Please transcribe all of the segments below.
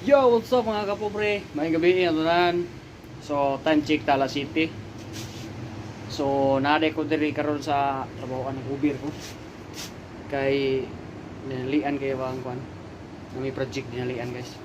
Yo, what's up, mga kapobre? May gabi tanan. So, time check Tala City. So, naade ko diri karon sa trabahoan ng ubir ko. Kay dinalian kay bang kuan. May project dinalian, guys.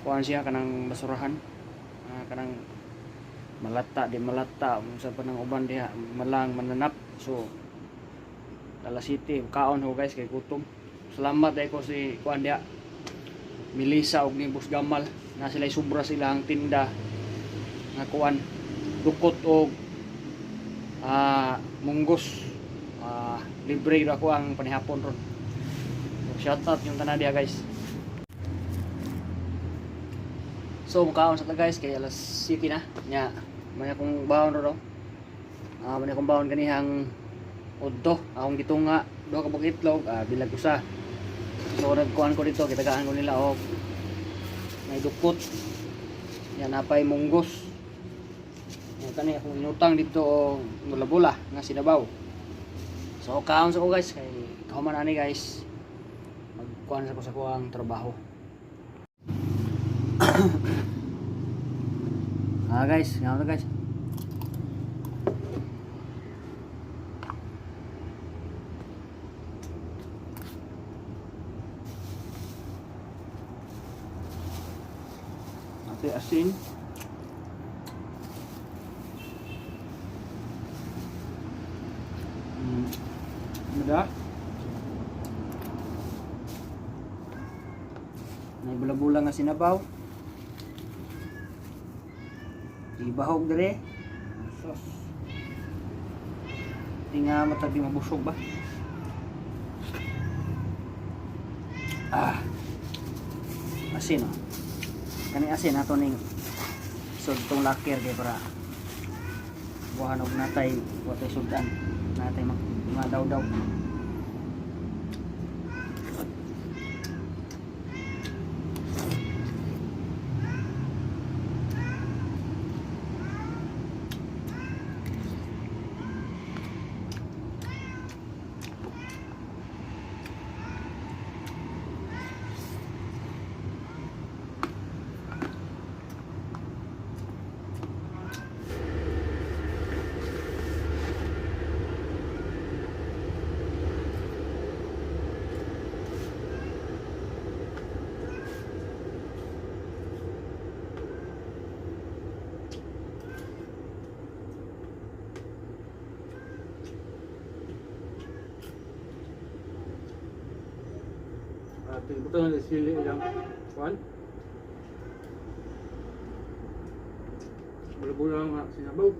Kuan siya kanang basurahan. Ah, kanang malata di malata unsa pa nang uban diha malang mananap. So, Tala City, kaon ho, guys, kay gutom. Salamat dahil ko si kuan diha. Melissa og ni Boss Gamal na sila sobra sila ang tinda nga kuan dukot og munggos. Libre ra ko ang panihapon ron. So, shout out yung tanan diha, guys. So mukaon sa ta, guys, kay alas city na nya. May akong baon ro, may akong baon ganihang udto, akong gitunga duha ka buok itlog, bilag usa. So nagkuan ko dito, gitagaan ko nila og may dukot. Yan, napay munggos. Yan kani akong inutang dito og bula-bula nga sinabaw. So kaon sa ko, guys, kay kahuman ani, guys, magkuan sa ko sa kuang trabaho. Ah, guys, nga to, guys. Ate asin. Mada. May bula-bula nga sinabaw. Ibahog dire. Sos. Di nga matag di mabusog ba? Ah. Asin oh. Kani asin ato ning sud tong lakir kay para buhan og natay watay sudan natay mag mga daw-daw. Ito na sili ilang kuan. Bula-bula nga sinabaw.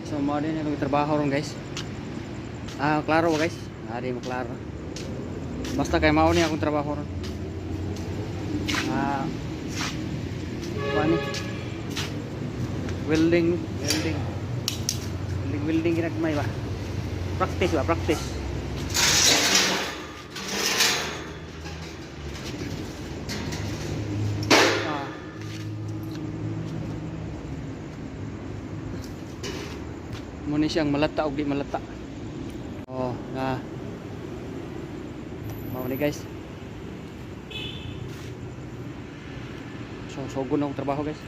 So mo din akong trabaho ron, guys. Ah, klaro ba, guys? Ah, di mo klaro. Basta kay mao ni akong trabaho ron. Ah, kuan ni. Welding, welding. Welding, welding ginagmay ba? Practice ba, practice. Ah. Mo ni siyang malata og di malata. Oh, na. Mao ni, guys. So, sugod na akong trabaho, guys.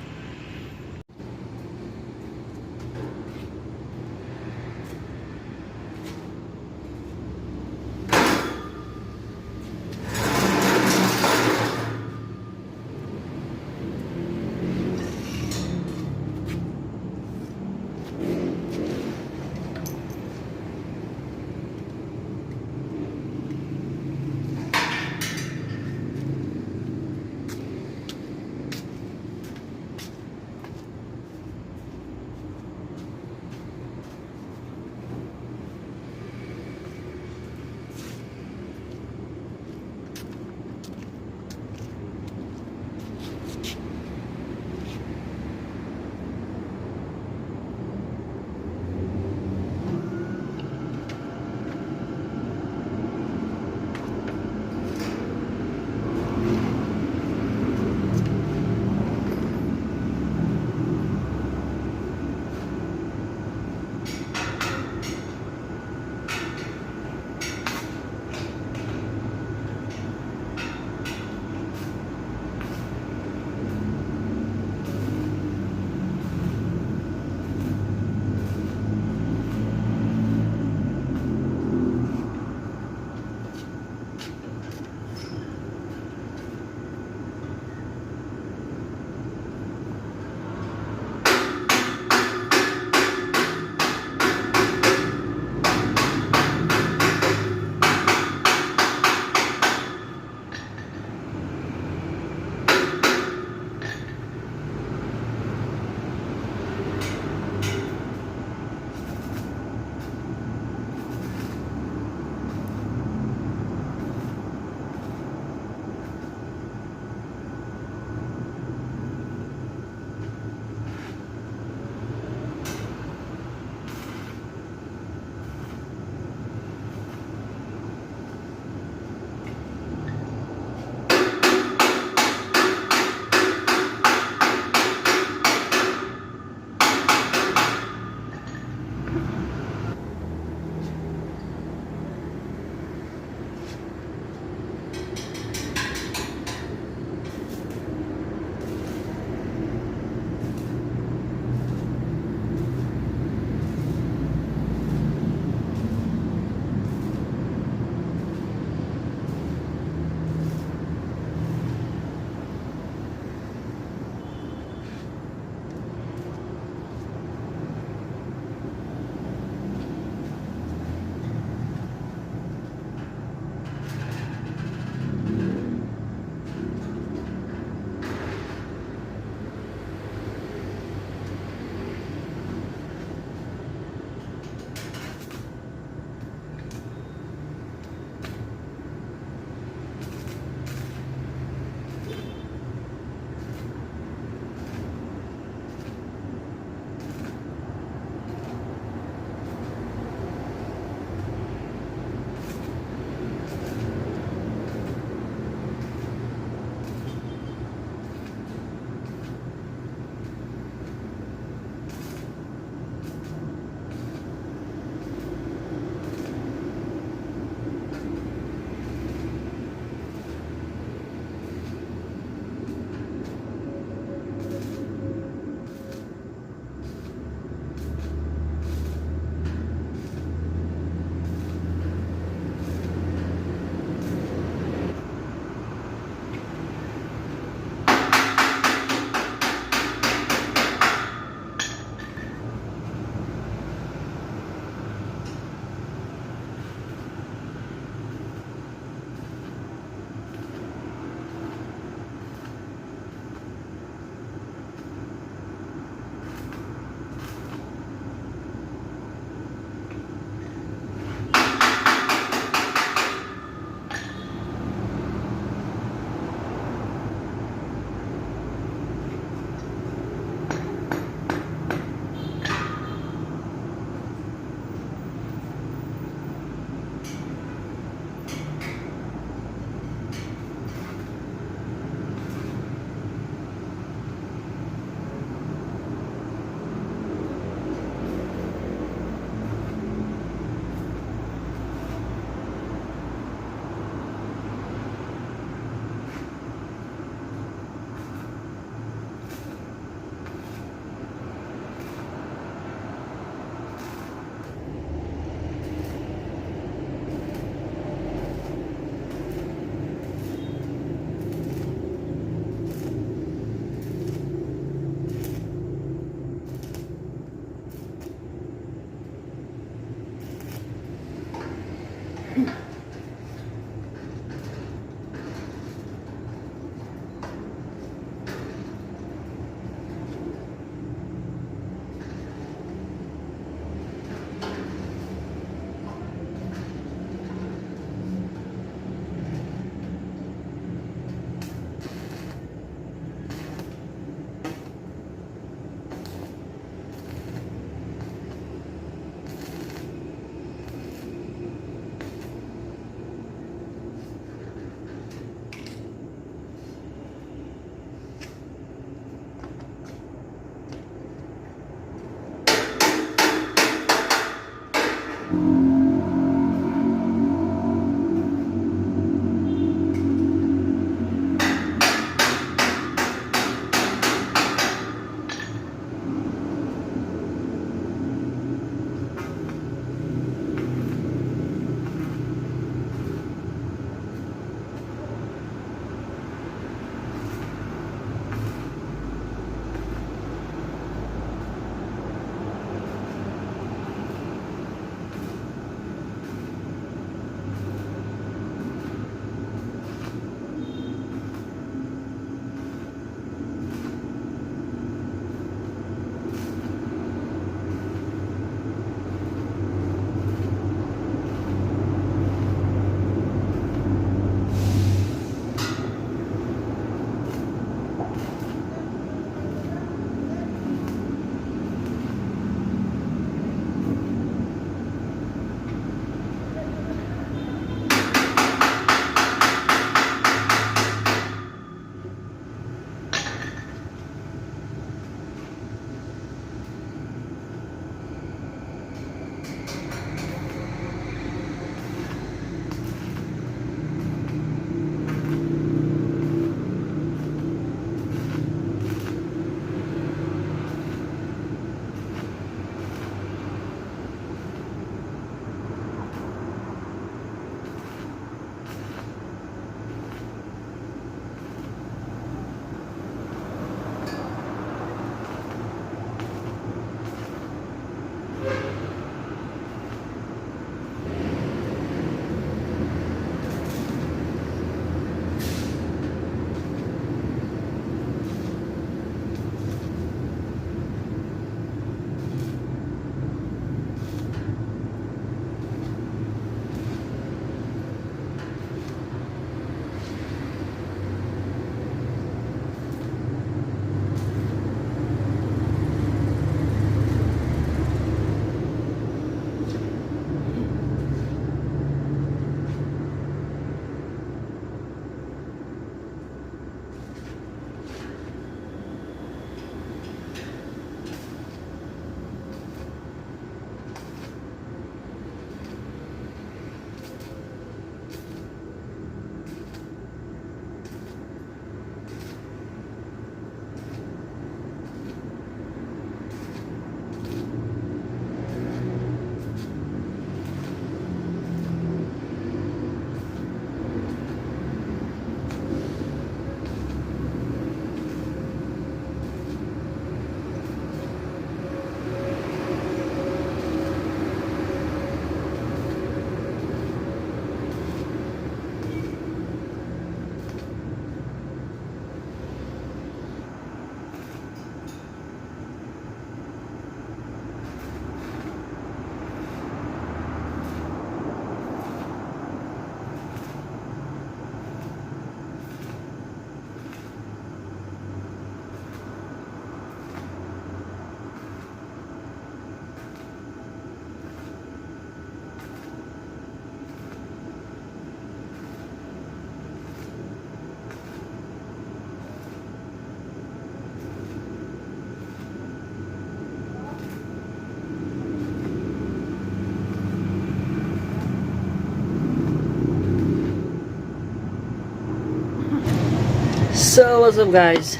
So, what's up, guys?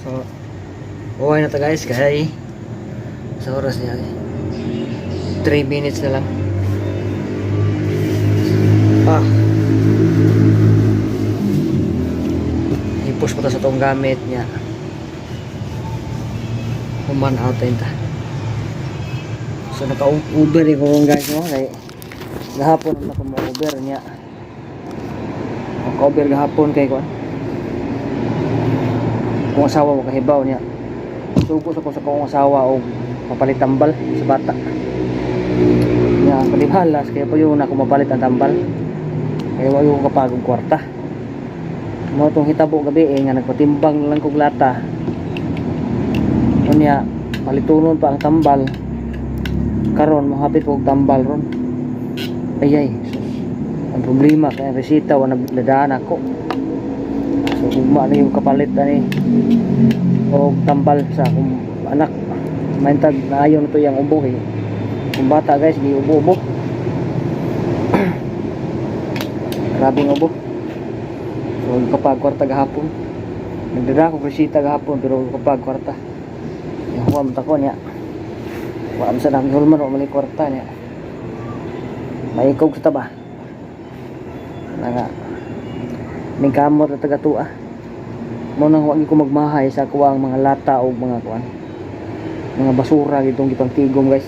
So, okay na ta, guys, kay sa oras niya 3 minutes na lang. Ah. I-push pa ta sa tong gamit niya. Human out ta. So, naka-Uber ko guys, no? Kay gahapon na ako mo-Uber niya. Naka-Uber gahapon kay kuan. Kung asawa mo kahibaw niya. Sugo sa ko sa kong asawa og mapalit tambal sa bata. Niya ang palibalas kaya pa yun ako mapalit ang tambal. Kaya wa yung kapagong kwarta. Mo tong hitabo gabi eh, nga nagpatimbang na lang kog lata. Unya palitunon pa ang tambal. Karon mohapit kog tambal ron. Ay ay, sus. Ang problema kay ang resita wa nadaan ako. So ugma na yung kapalit ani og tambal sa akong anak. Maintag naayo na to yang ubo eh. Kung bata, guys, di ubo-ubo. Grabe ng ubo. So kapag kwarta gahapon. Nagdala ko resita gahapon pero kapag kwarta. Yung huwag mo ko niya. Wa man sa nang hulman wa man kwarta niya. Maikog sa taba. Ana nga. Ning kamot na taga tua. Mo nang wa ko magmahay sa kuwang mga lata o mga kuan. Mga basura gitong gipangtigom, guys.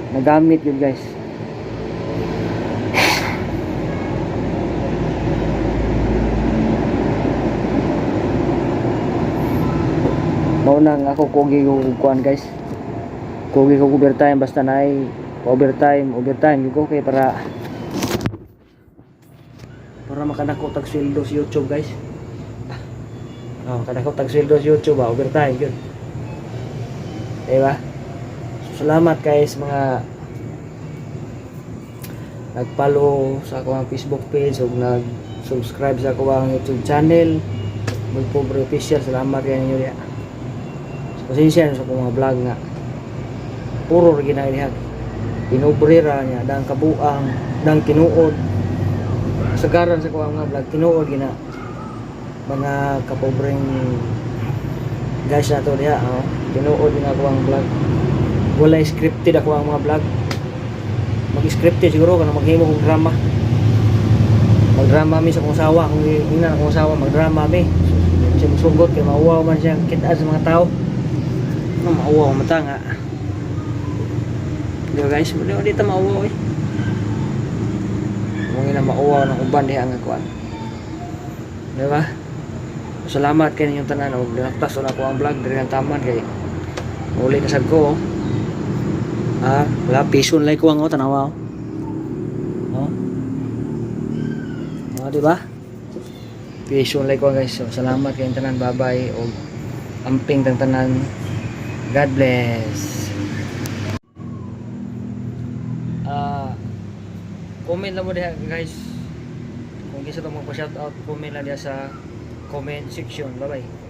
Nagamit yun, guys. Mao nang ako kugi ko kuan, guys. Kugi ko overtime basta naay overtime, overtime gyud ko kay para makadako tag sweldo sa YouTube, guys. Oh, makadako tag sweldo sa YouTube ba, overtime gyud. Diba? So, salamat guys mga nag-follow sa akong Facebook page ug nag-subscribe sa akong YouTube channel. Magpobre Official, salamat kayo ninyo diha. So, pasensya na sa akong mga vlog nga puro ra ginaidiha. Pinobre ra niya, dang kabuang, dang tinuod. Sagaran sa akong mga vlog, tinuod gina mga kapobreng guys na to diha, oh. Tinuod gina ako ang vlog. Wala scripted ako ang mga vlog. Mag-scripted siguro kanang maghimo kog drama. Magdrama mi sa akong asawa, kung ingnan akong asawa magdrama mi. Siya musugot kay mauwaw man siya kita sa mga tao. No, mauwaw man ta nga. Di ba, guys? Di, di ta mauwaw eh. Mong ina mauwaw ng uban diha nga kuan. Di ba? Salamat kay ninyong tanan og dinaktas na ako ang vlog diri ang taman kay uli na sad ko, oh. Ah, wala piso like ko ang, oh, tanawa, oh. Oh. Oh, di ba? Piso like ko, guys. So, salamat kay tanan. Bye-bye og amping tang tanan. God bless. Ah, comment lang mo diha, guys. Kung gusto mo pa shout out, comment lang diha sa comment section. Bye-bye.